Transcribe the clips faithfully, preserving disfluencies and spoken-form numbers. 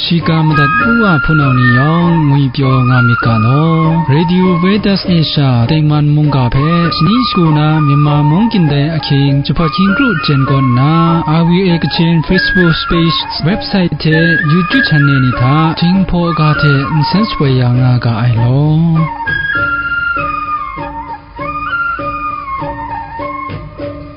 Shiga madat u wa hpunau ni yawng ngwi pyaw nga myit ga law. Radio Veritas Asia tengman mungga hpe shani shagu na Myanmar mung kyin dai ahkying jahpa hkying kru jen kaw nna, R V A Kachin Facebook page, website hte YouTube channel ni hta Jinghpaw ga hte nsen shapoi ya nga ga ai law.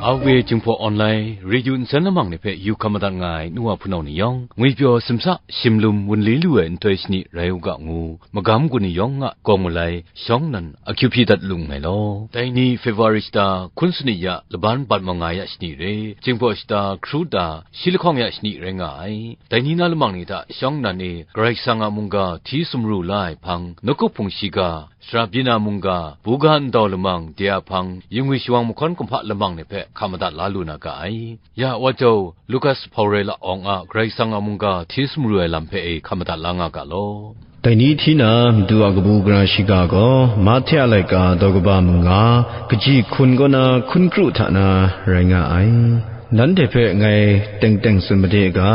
R V A Jinghpaw Online Radio nsen lamang ni hpe yu hkam madat nga ai nu wa hpunau ni yawng, ngwi pyaw simsa shimlum wunli lu ai nhtoi shani rai u ga ngu, magam gun ni yawng a kawng malai shawng nan akyu hpyi dat lu nngai law. Dai ni February shata hkun sani ya laban bat manga ya shani re, Jinghpaw shata hkru da shi lahkawng ya shani rai nga ai. Dai ni na lamang ni hta shawng nan e Karai Kasang a mungga hti sumru la ai hpang, nawkup hpung shiga, sara byin na mungga, buga ndau lamang de a hpang, yingwi shawang mahkawn kumhpa lamang ni hpe hkam madat la lu na ga ai. Ya Wa Jau, Lukas Hpau Rai La awng a Karai Kasang a mungga hti sumru ai lam hpe e hkam madat la nga ga law. Dai ni hti na, Madu a kabu gara shiga gaw, Mahte a laika daw kaba manga, kaji hkun kaw na hkun kru hta na rai nga ai. Nanhte hpe ngai teng teng tsun made ga,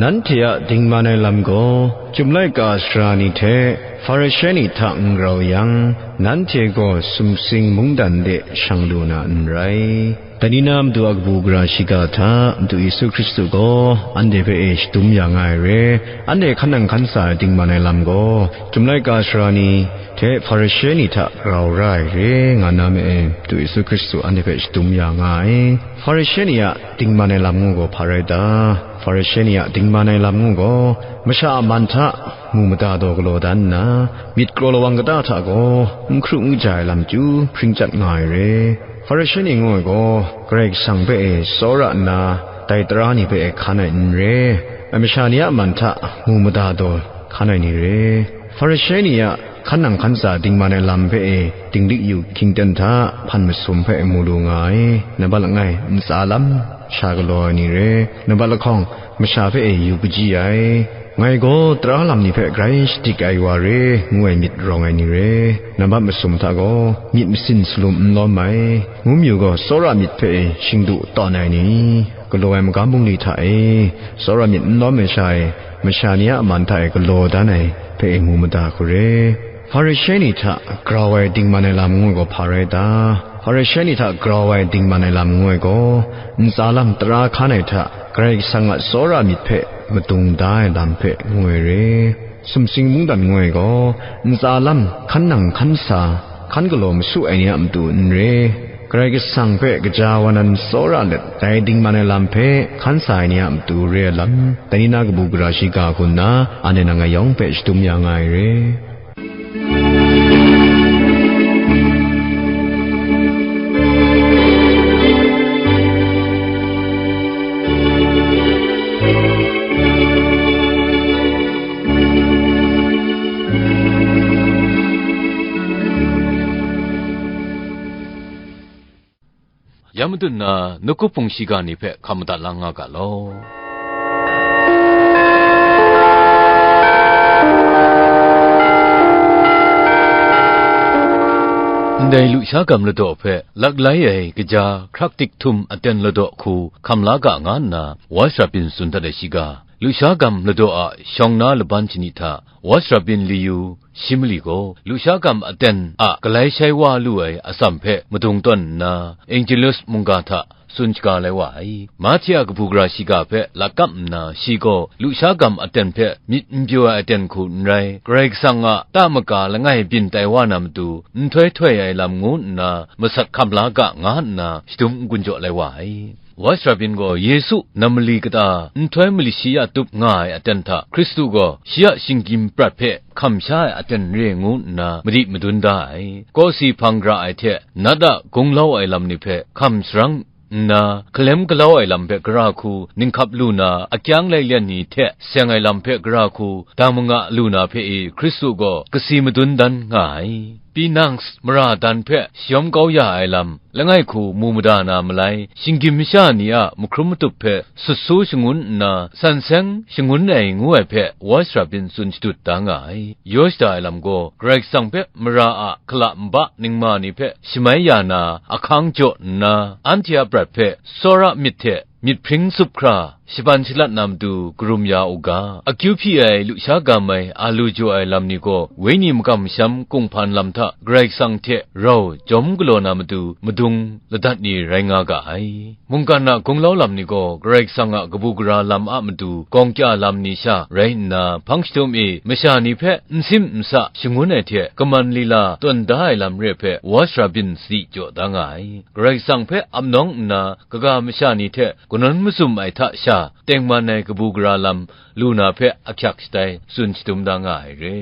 nanhte a dingman ai lam gaw, Chyum laika sara ni hte Hparishe ni hta n grau yang, nanhte gaw sumsing mungdan de shang lu na n rai. Dai ni na Madu a kabu gara shiga hta Madu Yesu Hkristu gaw anhte hpe e shadum ya nga ai re, anhte hkan nang hkan sa ai dingman ai lam gaw, Chyum laika sara ni hte Hparishe ni hta grau ra ai re, nga na me e, Madu Yesu Hkristu anhte hpe shadum ya nga ai. Hparishe ni a dingman ai lam ngu gaw hpa rai ta? Hparishe ni a dingman ai lam ngu gaw, masha a man hta mu mada daw galaw dan nna, myit kraw lawang kata hta gaw n hkru n kaja ai lam chyu hpring chyat nga ai re. Hparishe ni ngu ai gaw, Karai Kasang hpe e tsawra nna, dai tara ni hpe e hkan ai n re, ai masha ni a man hta mu mada daw hkan ai ni re. Hparishe ni a hkan nang hkan sa dingman ai lam hpe e dinglik yu hkying ten hta hpan masum hpe mu lu nga ai. Nambat langai, ntsa lam sha galaw ai ni re. Nambat lahkawng, masha hpe e yu kaji ai. Ngai gaw tara lam ni hpe grai shadik ai wa re, ngu ai myit rawng ai ni re. Nambat masum hta gaw, myit masin salum n lawm ai. Ngu mayu gaw, tsawra myit hpe e shingdu tawn ai ni, galaw ai magam bungli hta e, tsawra myit n lawm ai sha e, masha ni a man hta e galaw dan ai hpe e mu mada hku re. Hparishe ni hta grau ai dingman ai lam ngu ai gaw hpa rai ta? Hparishe ni hta grau ai dingman ai lam ngu ai gaw, ntsa lam tara hkan ai hta Karai Kasang a tsawra myit hpe madung da ai lam hpe ngu ai re. Sumsing mungdan ngu ai gaw, ntsa lam hkan nang hkan sa, hkan galaw masu ai ni a matu n re, Karai Kasang hpe gaja wa nan tsawra let, dai dingman ai lam hpe hkan sa ai ni a matu re ai lam, dai ni na kabu gara shiga hku nna, anhte nang a yawng hpe shadum ya nga ai re. Ya madun na, nawkup hpung shiga ni hpe hkam madat lang nga ga law. Ndai lusha gam ladaw hpe laklai ai kaja hkrak dik htum aten ladaw hku hkam la ga nga nna, Washra byin tsun dat ai shiga, lusha gam ladaw a shawng na laban shani hta, Washra byin liyu shi mali gaw, lusha gam aten a galai shai wa lu ai atsam hpe madung tawn nna, Angelus mungga hta tsun shaga lai wa ai. Mahte a kabu gara shiga hpe lakap nna, shi gaw lusha gam aten hpe myit n pyaw ai aten hku n rai, Karai Kasang a ta maga langai byin tai wa na matu, nhtoi htoi ai lam ngu nna, masat hkam la ga nga nna, shadum n-gun jaw lai wa ai. Washra byin gaw Yesu nam mali kata nhtoi mali shi ya tup nga ai aten hta Hkristu gaw shi a shinggyim prat hpe hkam sha ai aten re ngu nna madi madun da ai. Kawsi hpang gara ai hte nat a gunglau ai lam ni hpe hkam sharang nna, hkalem galau ai lam hpe gara hku ninghkap lu na, akyang lai lyan ni hte seng ai lam hpe gara hku dang manga lu na hpe e Hkristu gaw kasi madun dan nga ai. Pinang mara dan hpe shayawm kau ya ai lam, langai hku mu mada na malai, shinggyim masha ni a mahkrum matup hpe sut su shangun nna, san seng shangun ai ngu ai hpe, Washra byin tsun shadut da nga ai. Yaw shada ai lam gaw, Karai Kasang hpe mara a hkala nba ningma ni hpe shamai ya na, ahkang jaw nna, anhte a prat hpe tsawra myit hte myit hpring tsup hkra, shaban shalat na matu karum ya u ga, akyu hpyi ai lusha gam ai a lu jaw ai lam ni gaw, wenyi makam masham kunghpan lam hta Karai Kasang hte rau jawm galaw na matu madung ladat ni rai nga ga ai. Mungkan a gunglau lam ni gaw, Karai Kasang a kabu gara lam a matu gawng kya lam ni sha rai nna, hpang shadum e masha ni hpe n sim n sa shangun ai hte, kaman lila tawn da ai lam re hpe, Watch Rabin sadi jaw da nga ai. Karai Kasang hpe ap nawng nna, kaga masha ni hte kanawn mazum ai hta sha, tengman ai kabu gara lam lu na hpe ahkyak shatai tsun shadum da nga ai re.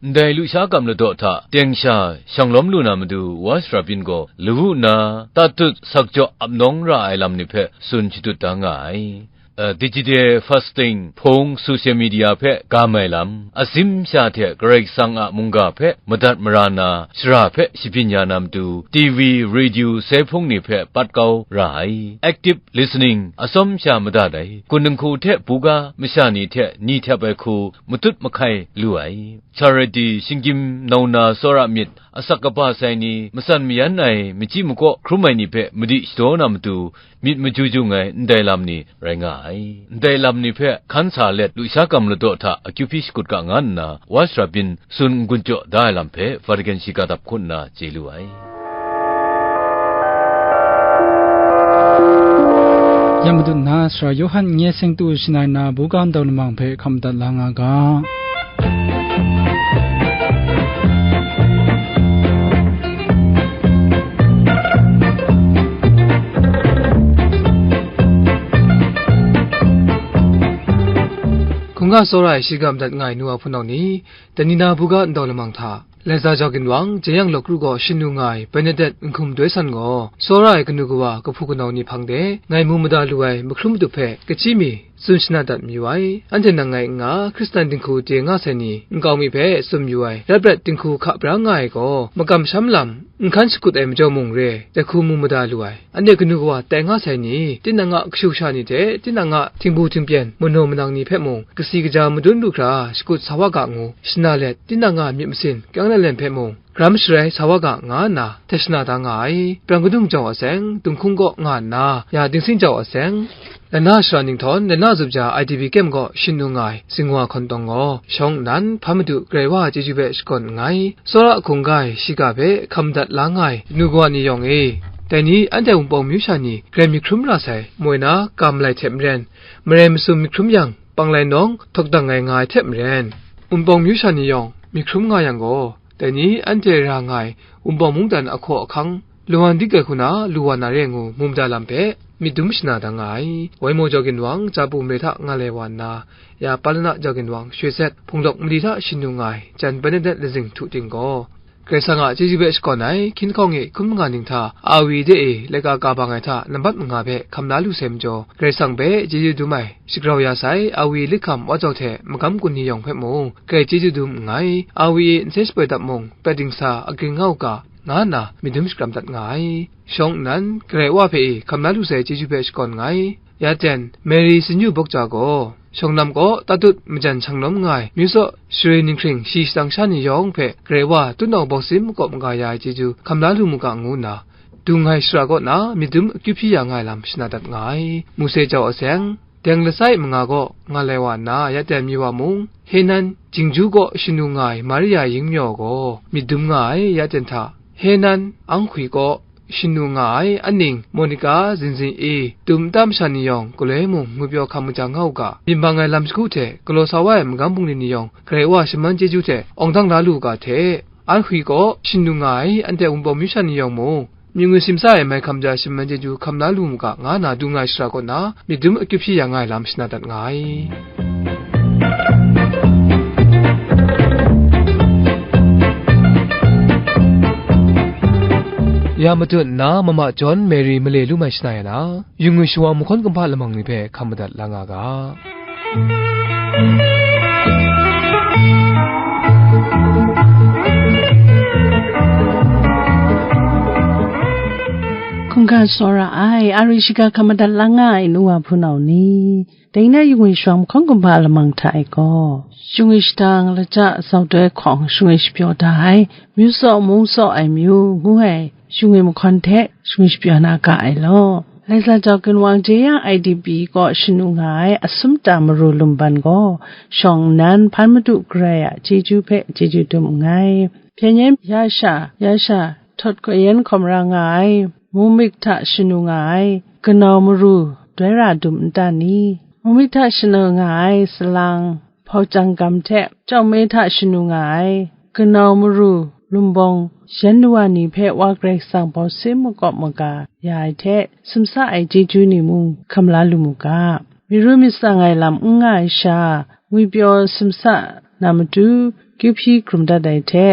Ndai lusha gam ladaw hta teng sha shanglawm lu na matu, Watch Rabin gaw lawu nna tatut sakjaw ap nawng ra ai lam ni hpe tsun shadut da nga ai. Eh, digital fasting, hpung, social media hpe gam ai lam, asim sha hte Karai Kasang a mungga hpe madat mara na, shara hpe shabyin ya na matu, T V, radio, sai hpung ni hpe pat kau ra ai, active listening, atsawm sha madat ai, kun dinghku hte buga masha ni hte ni htep ai hku matut mahkai lu ai, charity, shinggyim nauna tsawra myit, asak kaba sai ni, matsan mayan ai, machyi makaw hkrum ai ni hpe madi shadaw na matu, myit maju jung ai ndai lam ni rai nga ai. Ndai lam ni hpe hkan sa let, lusha gam ladaw hta akyu hpyi shakut ga nga nna, Watch Rabin tsun n-gun jaw da ai lam hpe Vatican shiga dap hku nna chye lu ai. Ya madu nna, Sara Yawhan nye seng tu shanai na buga ndau lamang hpe hkam dat la nga ga. Hkungga tsawra ai shiga madat nga ai nu wa hpunau ni, Danila buga ndau lamang hta, Laiza jau ginwang, jeyang law kru gaw shin lu nga ai Benedet n-hkum doi san gaw, tsawra ai kanu kawa kahpu kanau ni hpang de, ngai mu mada lu ai mahkrum matup hpe kachyi mi tsun shana dat mayu ai. Anhte nang ngai n nga, Hkristan dinghku chye nga sai ni nkau mi hpe tsun mayu ai, rat prat dinghku hka bra nga ai gaw, makam sham lam, n hkan shakut ai majaw mung re, jahku mu mada lu ai. Anhte kanu kawa tai nga sai ni, tinang a kashu kasha ni hte, tinang a htingbu htingpyen, manaw manang ni hpe mung, kasi kaja madun lu hkra, shakut sa wa ga ngu, shana let, tinang a myit masin, kyang lalen hpe mung, garam sharai sa wa ga, nga nna, htet shana da nga ai. Prang kadung jau a seng, dunghkung kaw nga nna, ya dingsing jau a seng, lana shara ninghtawng, lana zup ja I D P kyem kaw shin lu nga ai, Zinghwa hkawn tawng gaw, shawng nnan, hpa madu Karai Wa a chyeju hpe shakawn nngai. Tsawra hkungga ai shiga hpe hkam dat la nga ai kanu kawa ni yawng e, dai ni anhte Wunpawng myu sha ni grai myit hkrum ra sai, moi na, ga malai hte maren, marai masum myit hkrum yang, panglai nawng, htawk dang ai nga ai hte maren, Wunpawng myu sha ni yawng myit hkrum nga yang gaw, dai ni anhte ra nga ai Wunpawng mungdan ahkaw ahkang, lawan dik ai hku na lu wa na re ngu, mu mada lam hpe myit dum shana da nga ai. Wai maw jau ginwang, Japu mare hta nga lai wa nna, ya Palana jau ginwang, Shwe Zet, Hpungdawk mali hta shin lu nga ai, jan Benedet lazing htu ting gaw, Karai Kasang a chyeju hpe shakawn ai, hkying hkawng e hkun manga ning hta, Awi de e laika ka bang ai hta nambat manga hpe hkam la lu sai majaw, Karai Kasang hpe chyeju dum ai, shagrau ya sai, Awi lit hkam wa jau hte magam kun ni yawng hpe mung, grai chyeju dum nngai. Awi e nsen shapoi dap mung, prat dingsa agring nga u ga, nga nna myit dum shakram dat nga ai. Shawng nnan, Karai Wa hpe e hkam la lu sai chyeju hpe shakawn nngai. Ya ten, Mary Sanyu Bawk Cha gaw, shawng lam kaw tatut majan shang lawm nga ai, myu tsaw share ninghkring shi shadang sha ni yawng hpe Karai Wa tunau bawk sim makawp maga ya ai chyeju hkam la lu mu ga ngu nna, dung ai shara kaw na myit dum akyu hpyi ya nga ai lam shana dat nga ai. Muse jau a seng, deng lasai manga gaw nga lai wa nna, ya ten mi wa mung, Henan, Jingju kaw shin lu nga ai Maria Yingmyaw gaw myit dum nga ai, ya ten hta, Henan, Anghkwi kaw shin lu nga ai, aning, Monica, Zinzin E, tum nta masha ni yawng, galoi mung ngwipyaw hkam maja nga u ga, myit mang ai lam shagu hte, galaw sa wa ai magam bungli ni yawng, Karai Wa shaman chyeju hte awng dang la lu u ga hte, Anghkwi kaw shin lu nga ai, anhte Wunpawng myu sha ni yawng mung, myit ngwi simsa ai mai hkam ja shaman chyeju hkam la lu mu ga, nga na dung ai shara kaw na, myit dum akyu hpyi ya nga ai lam shana dat nga ai. Ya matut nna, mama John Mary male lu mai shana ya na, yu ngwi shawa mahkawn kumhpa lamang ni hpe hkam madat la nga ga. Hkungga tsawra ai, ari shiga hkam madat la nga ai nu wa hpunau ni, dai na yu ngwi shawa mahkawn kumhpa lamang hta e gaw, yu ngwi shadang, laja, sau doi hkawng yu ngwi shapyaw da ai, myu tsaw mung tsaw ai myu ngu ai, yu ngwi mahkawn hte yu ngwi shapyaw na ga ai law. Laika jau ginwang jeyang I D P kaw shanu nga ai asum ta maru lumban gaw, shawng nnan hpan Madu Karai a chyeju hpe chyeju dum nngai. Hpyen yan ya sha, ya sha, htawt gaw yan hkawm ra nga ai, mumik hta shanu nga ai, kanau maru doi ra dum n ta ni? Mumik hta shanu nga ai salang, hpau chyang gam hte chyawm e hta shanu nga ai, kanau maru lumbawng yan wa ni hpe Wa Karai Kasang bawsin makawp maga ya ai hte, sumsa ai chyeju ni mung hkam la lu mu ga. Myi ru myit tsang ai lam n nga ai sha, ngwipyaw sumsa na matu, kyu hpyi hkrum dat ai hte,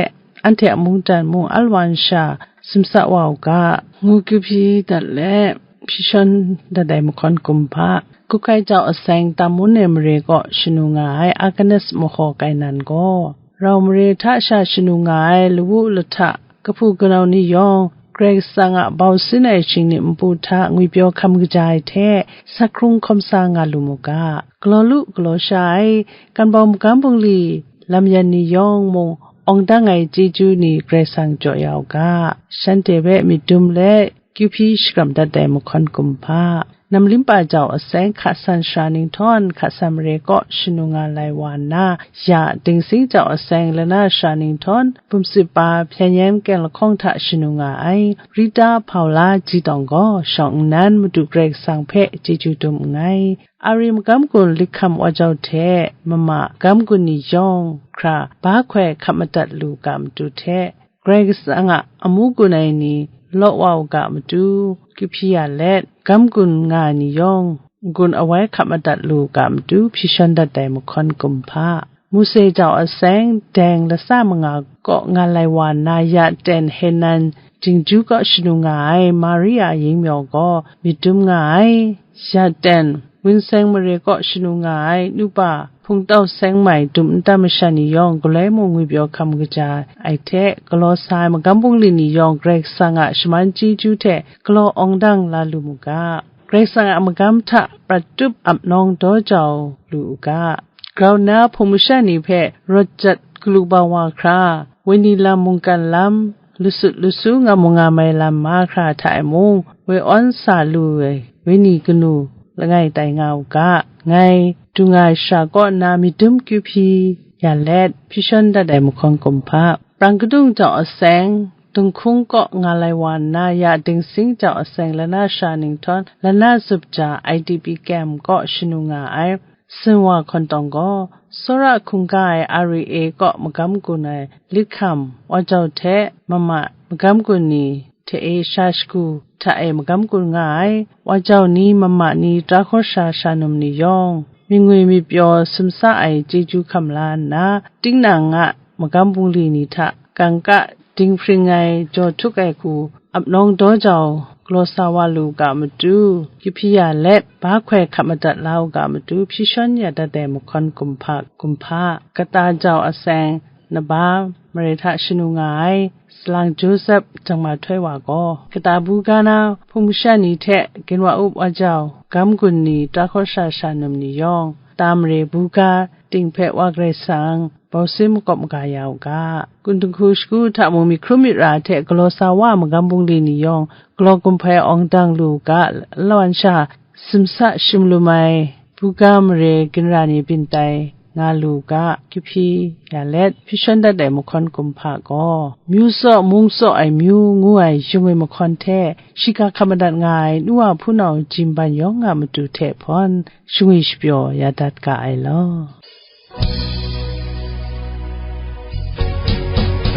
anhte a mungdan mung alawan sha sumsa wa u ga, ngu kyu hpyi dat let, hpyi shawn dat ai mahkawn kumhpa, Kuhkai jau aseng Tamun ai mare kaw shanu nga ai Agnes mahaw kainan gaw, rau mare hta sha shanu nga ai lawu lahta, kahpu kanau ni yawng, Karai Kasang a bau sin ai shingnim npu hta ngwipyaw hkam kaja ai hte, sakhkrung hkawm sa nga lu mu ga. Galaw lu, galaw sha ai, kan bau magam bungli lam yan ni yawng mung, awng dang ai chyeju ni Karai Kasang jaw ya u ga, shanhte hpe myit dum let, kyu hpyi shakram dat ai mahkawn kumhpa, Namlimpa jau aseng Hka San Sara Ninghtawng, Hka San mare kaw shanu nga lai wa nna, ya Dingsing jau aseng Lana Sara Ninghtawng, Bumsip pa Hpyen Yan Keng Lahkawng hta shanu nga ai Rita Paula Jitawng gaw, shawng nnan Madu Karai Kasang hpe chyeju dum nngai. Ari magam gun Likham Wa Jau hte mama magam gun ni yawng hkra ba hkoi hkap madat lu ga matu hte, Karai Kasang a amu gun ai ni law wa u ga matu, kyu hpyi ya let, magam gun nga ai ni yawng, n-gun awai hkap madat lu u ga matu, hpyi shawn dat ai mahkawn kumhpa. Mose jau aseng, Deng lasa manga kaw nga lai wa nna, ya ten Henan Jingju kaw shanu nga ai Maria Yingmyaw gaw myit dum nga ai, ya ten Winseng mare kaw shanu nga ai nupa Hpungtau Seng Mai dum nta masha ni yawng galoi mung ngwipyaw hkam kaja ai hte, galaw sa ai magam bungli ni yawng Karai Kasang a shaman chyeju hte galaw awng dang la lu mu ga. Karai Kasang a magam hta prat tup ap nawng daw jau lu u ga. Grau nna hpung masha ni hpe rawt jat galu bang wa hkra, wenyi lam mungkan lam, lusut lusu nga mu nga mai lam mahkra hta e mung, woi awn sa lu ai wenyi kanu langai tai nga u ga, ngai du nga ai shara kaw nna myit dum kyu hpyi ya let, hpyi shawn dat ai mahkawn kumhpa. Prang kadung jau aseng, Dunghkung kaw nga lai wa nna, ya Dingsing jau aseng Lana Sara Ninghtawng, Lana Zup Ja I D P camp kaw shanu nga ai, Sinwa Hkawntawng gaw, tsawra hkungga ai R E A kaw magam gun ai Likham Wa Jau hte mama magam gun ni hte e sha shagu hta e magam gun nga ai Wa Jau ni, mama ni, tara hkawsha sha num ni yawng, myingwi myit pyaw sumsa ai chyeju hkam la nna, tinang a magam bungli ni hta kangka dinghpring ai, jaw htuk ai hku ap nawng daw jau, galaw sa wa lu u ga matu, kyu hpyi ya let, ba hkoi hkap madat la u ga matu, hpyi shawn ya dat ai mahkawn kumhpa, kumhpa, kata jau aseng, Naba mare hta shanu nga ai, Salang Joseph Jangma Htoi Wa gaw, kata buga na hpung masha ni hte ginwa up wa jau, magam gun ni, tara hkawsha sha num ni yawng, kata mare buga ting hpe Wa Karai Kasang bausin makawp maga ya u ga. Kun dinghku shagu hta mung myit hkrum myit ra hte galaw sa wa ai magam bungli ni yawng, galaw kumhpa awng dang lu u ga, alawan sha sumsa shim lum ai buga mare ginra ni byin tai nga lu u ga, kyu hpyi ya let, hpyi shawn dat ai mahkawn kumhpa gaw, myu tsaw mung tsaw ai myu ngu ai yung ai mahkawn hte, shiga hkap madat nga ai nu wa hpunau jimban yawng a matu hte hpawn, shangwi shapyaw ya dat ga ai law.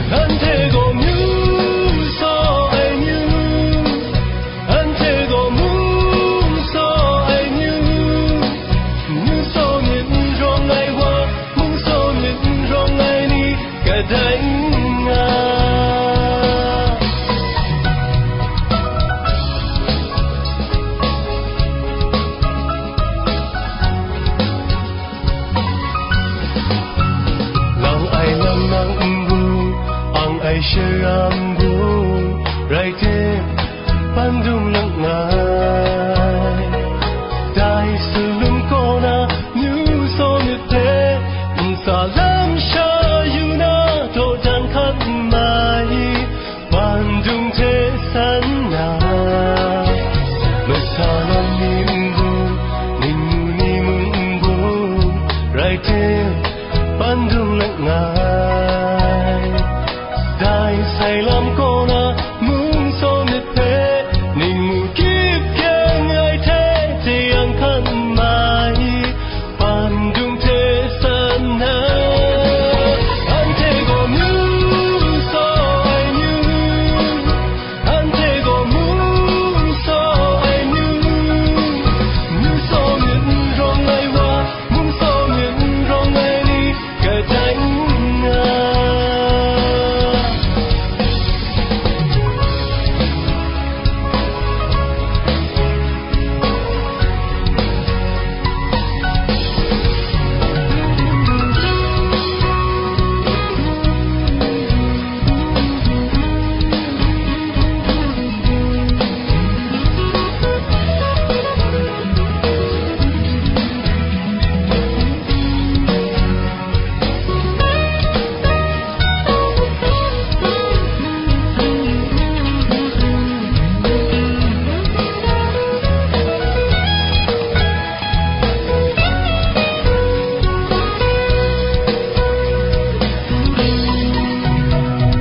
Anhte gaw myu tsaw ai myu, anhte gaw mung tsaw ai myu, myu tsaw myit n rawng ai wa, mung tsaw myit n rawng ai ni, kadai n nga. Lang ai lam nang nbu, ang ai shara nbu, rai tim, pandung lang ngai. Dai salum kaw na, myu tsaw myit hte, ntsa lam sha yu na, daw dan hkat n mai, pandung hte san na, masa Ai lam kaw na mung saw myit hpe, ningmu kyip kyeng ai hte teyang hkan mai, pandung hte san na, anhte gaw mung saw ai myu, anhte gaw mung saw ai myu, mung saw myit n rawng ai wa, mung saw myit n rawng ai ni, kadai n nga.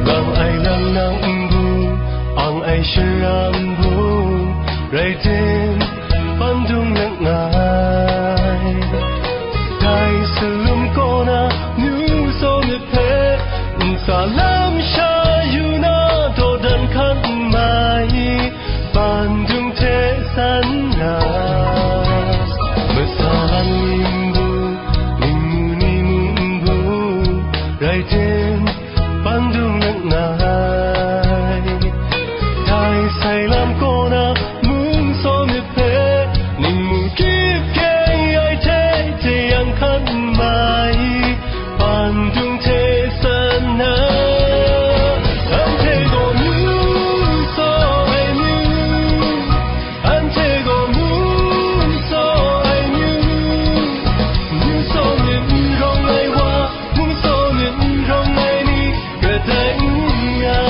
Bang ai nang nang nbu, ang ai shara nbu, rai tim, pandung nang ngai. Dai salum kaw na, nu saw myit hpe, ntsa lam sha yu na, dawdan hkan mai, pandung hte san na, masa lam ni nbu, ningmu ni mu nbu, rai tim, pandung nang ngai. Dai sai lam kaw na, mung saw myit hpe, ningmu kyip kyeng ai hte teyang hkan mai, pandung hte san na, anhte gaw mung saw ai myu, anhte gaw mung saw ai myu, mung saw myit n rawng ai wa, mung saw myit n rawng ai ni, kadai n nga,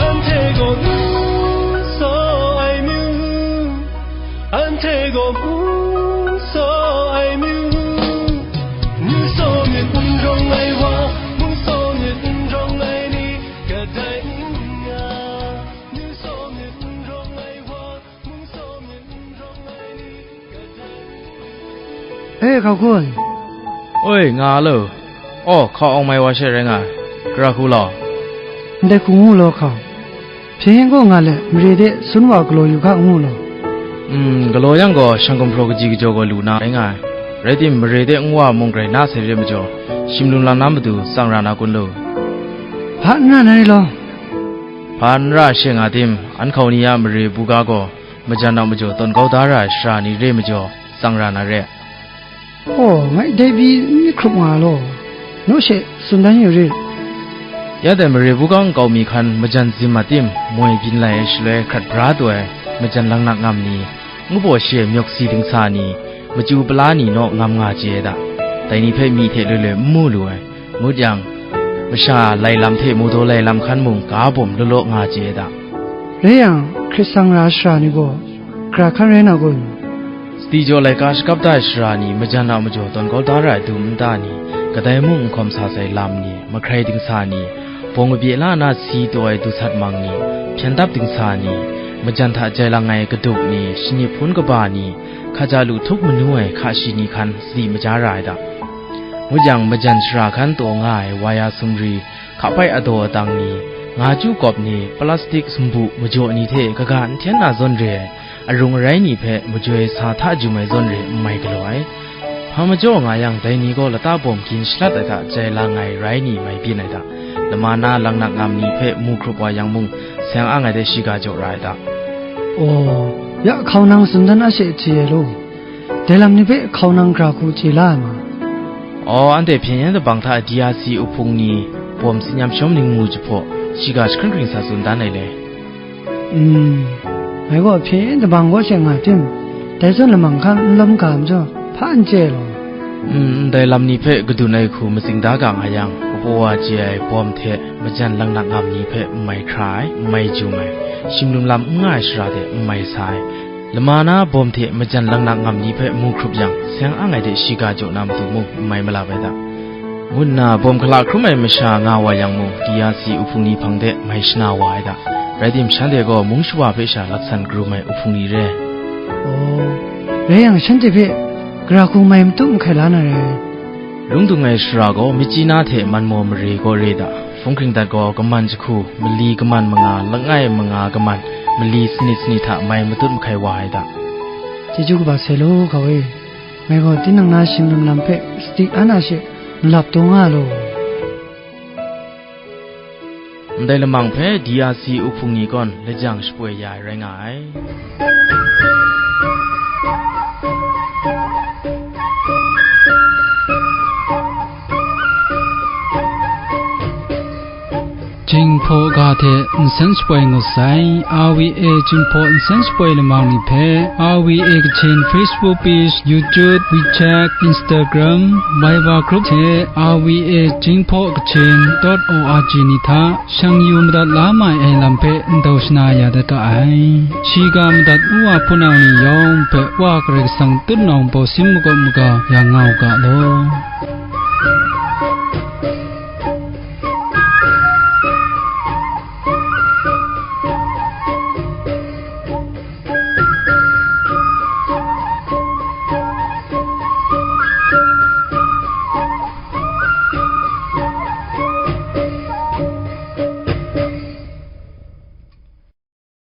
anhte gaw mung saw ai myu, anhte gaw mung saw ai myu, mung saw myit n rawng ai wa, mung saw myit n rawng ai ni, kadai n nga, mung saw myit n rawng ai wa, mung saw myit n rawng ai ni, kadai n nga. E, hkau hkun. Oi, nga lo. Aw, hkau awng mai wa she rai nga ai. Gara hku law. Ndai hku ngu law hkau. Hpyen yen gaw nga let, mare de sun wa galaw yu ga ngu law. Mm, galaw yang gaw, shang gumhpraw kaji kajaw gaw lu na rai nga ai. Rai tim, mare de nwa mung grai na sai re majaw, shim lum lam na matu tsang ra na kun lo. Hpa n ra na re law. Hpa n ra she nga tim, an hkau ni a mare buga gaw, majan a majaw tawn kau da ra ai sara ni re majaw, tsang ra na re. Aw, ngai dai pyi n myit hkrup nga law, naw she tsun dan yu rit. Ya dai mare buga nkau mi hkan majan zim a tim, moi byin lai ai shaloi hkrat bra taw ai majan langnak ngam ni, ngu baw shi ai myawk si dingsa ni, machyu pala ni naw ngam nga chye ai da. Dai ni hpe myi hte loi loi n mu lu ai. Ngut yang, masha lai lam hte mawdaw lai lam hkan mung ga bawm law law nga chye ai da. Rai yang, hkrit sang ra ai sara ni gaw, gara hkan rai na kun? Sadi jaw laika shakap da ai sara ni, majan a majaw tawn kau da ra ai dum nta ni, kadai mung n hkawm sa sai lam ni, mahkrai dingsa ni, bawng kabye la na si taw ai du sat mang ni, hpyen dap dingsa ni, majan hta jai lang ai kaduk ni, shani hpun kaba ni, hkaja lu htup manu ai hka shi ni hkan sadi maja ra ai da. Ngut yang, majan sara hkan taw nga ai waya sumri, hka bai adaw adang ni, nga chyu kawp ni, plastik sumbu majaw ni hte kaga n hten na zawn re ai, arung arai ni hpe majoi sa hta jum ai zawn re n mai galaw ai. Hpa majaw nga yang, dai ni gaw lata bawm gin shalat ai hta jai lang ai rai ni mai byin ai da. Lama na langnak ngam ni hpe mu hkrup wa yang mung, seng ang ai de shiga jaw ra ai da. Aw, ya hkau nang tsun dan a she hti ai law. Dai lam ni hpe hkau nang gara hku chye la ai ma? Aw, anhte hpyen yen dabang hta D R C uhpung ni, bawm tsin yam shawm ningmu jahpaw, shiga jahkring hkring sa tsun dan ai le. Mm, ngai gaw hpyen yen dabang kaw she nga tim, dai zawn lamang hkan n lawm ga majaw, hpa n chye ai law. Mm, ndai lam ni hpe kadun ai hku matsing da ga nga yang, kapaw wa chye ai bawm hte majan langnak ngam ni hpe n mai hkra ai, n mai jum ai, shim lum lam n nga ai sara de n mai sa ai, lama na bawm hte majan langnak ngam ni hpe mu hkrup yang, seng ang ai de shiga jaw na matu mung n mai malap ai da. ngu nna bawm hkala hkrum ai masha nga wa yang mung, D R C uhpung ni hpang de mai shana wa ai da. Rai tim, shanhte gaw mung shawa hpe sha laksan karum ai uhpung ni re. Aw, rai yang, shanhte hpe gara hku mai matut mahkai la na re. Lung dung ai sara gaw Myitkyina hte Manmaw mare gaw re da. Hpung Kringdat gaw kaman jahku, mali kaman manga, langai manga kaman, mali sanit sanit hta mai matut mahkai wa ai da. Chyeju kaba sai law, ga e. Ngai gaw tinang na shinglim lam hpe sadi ana she malap taw nga law. Ndai lamang hpe D R C uhpung ni gaw lajang shapoi ya ai rai nga ai. Jinghpaw ga hte nsen shapoi ngut sai. R V A Jinghpaw nsen shapoi lamang ni hpe R V A Kachin Facebook page, YouTube, WeChat, Instagram, Viber group hte R V A Jinghpaw Kachin dot O R G ni hta shang yu madat la mai ai lam hpe ndau shana ya dat ga ai. Shiga madat u wa hpunau ni yawng hpe Wa Karai Kasang tutnawng baw sim makawp maga ya nga u ga law.